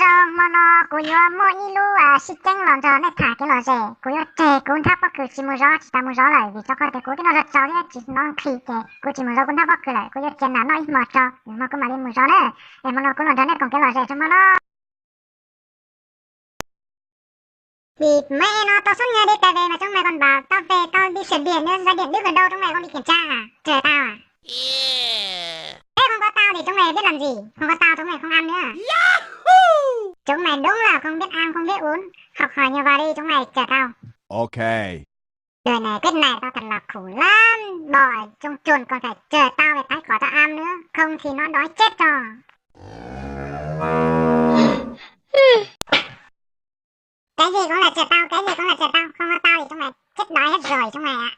Rau hmo no kuv yuav muaj ib lub sib ceeb los nrog nej tham kev lom zem. Kuv yuav tseg kuv nthab pob kws tsis mus zov, tsis tas mus zov lawm vim rau qhov tias kuv twb noj zog tsaus thiab tsis hnov nqhis ces kuv tsis mus zov kuv nthab pob kws lawm. Kuv yuav cia nram noj ib hmo tso, hmo kuv mam li mus zov na. Es hmo no kuv los nrog nej koom kev lom zem rau hmo no. Vim maiv no tau xub nyas di tas ve mas chúng mày còn bảo tao về tao đi sửa điện nữa, giá điện đứt ở đâu chúng mày không đi kiểm tra à? Trời tao à? Thế không có tao thì chúng mày biết làm gì? Không có tao chúng mày không ăn nữa. Chúng mày đúng là không biết ăn không biết uống. Học hỏi nhiều vào đi chúng mày, chờ tao. Ok. Đời này kiếp này tao thật là khổ lắm. Bọn trông chuồn còn phải chờ tao về tái cỏ cho ăn nữa, không thì nó đói chết cho. Cái gì cũng là trượt tao, cái gì cũng là trượt tao, không có tao thì chúng mày chết đói hết rồi chúng mày ạ.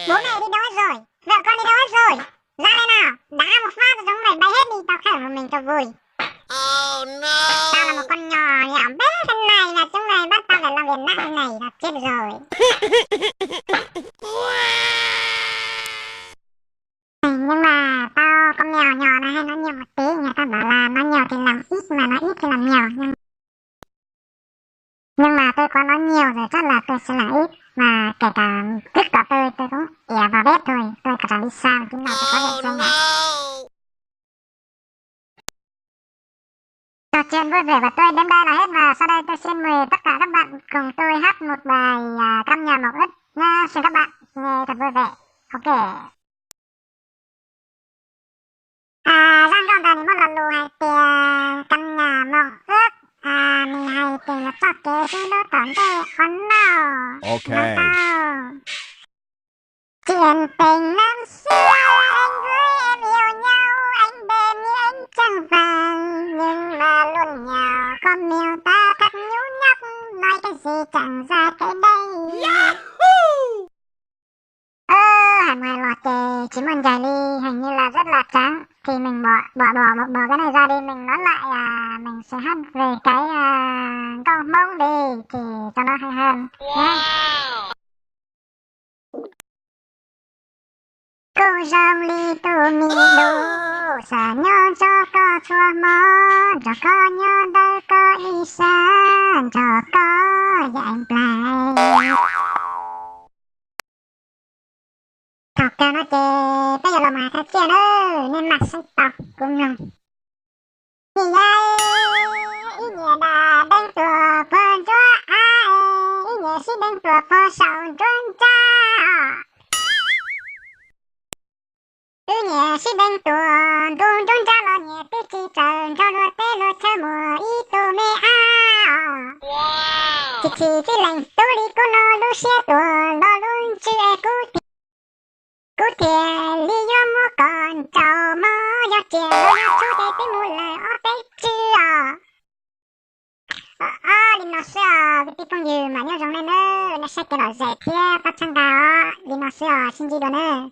Bố mẹ đi đâu hết rồi? Vợ con đi đâu hết rồi? Ra đây nào, đá một phát cho chúng mày bay hết đi, tao khát một mình cho vui. Tao là một con nhỏ nhỏ bé thế này là chúng mày bắt tao phải làm việc nặng thế này là chết rồi. Nhưng mà tao con mèo nhỏ này hay nói nhiều một tí, người ta bảo là nói nhiều thì làm ít mà nói ít thì làm nhiều. Nhưng mà tôi có nói nhiều rồi chắc là tôi sẽ làm ít, mà kể cả trước cả tôi tôi cũng ỉa vào bếp thôi, tôi cả đi xa một tí nào tôi có vệ sinh này. Trò chuyện vui vẻ của tôi đến đây là hết và sau đây tôi xin mời tất cả các bạn cùng tôi hát một bài à, Căn nhà mỏng ướt nhé. Xin các bạn nghe thật vui vẻ. Ok. Zaj nkauj ntawd nws muaj lo lus hais tias căn nhà mỏng ướt, nws hais tias yog txoj kev xwb lub tom ntej qhov no. Ok. Chuyện tình năm xưa anh với em yêu nhau, anh đen như ánh trăng vàng, nhưng mà luôn nhào con mèo ta thật nhu nhóc, nói cái gì chẳng ra cái đấy. Ơ, hais mus hais los ces tsis muaj ncaig li, hình như là rất là chán thì mình bỏ bỏ bỏ bỏ cái này ra đi, mình nói lại à, mình sẽ hát về cái à, nkauj Hmoob đi thì cho nó hay hơn nhé. Kuj zoo li tus me dua, xav nyob nrog koj txhua hmo, nrog koj nyob ntawm koj ib sab, nrog koj yaim nplaig. Thaum kawg no ces peb yuav los mus hais thaj ciaj na, nej mam saib tau kuv mloog. Ib nyias da deeb tuaj puag ntsuab av, ib nyias sib deev tuaj puag saum nruab nrab. Wb nyias sib deev tuaj nruab nruab nrab los nyias twb tsis txawj nrog luag teb luag chaw muaj ib tug me ab. Chim chim txij leej tub li kuv no lub siab tuaj nto lub ntsws es kuv tiag, kuv thiaj li yuav muab koj ntaus mog, yog riam los yog txhub ces twb mus lawm ob peb tswv os. Li no xwb os kwv tij phooj ywg, mas nyob zoo nej nawb, nej saib kev lom zem thiab pab txhawb nqa os. Li no xwb os, sib ntsib dua nawb.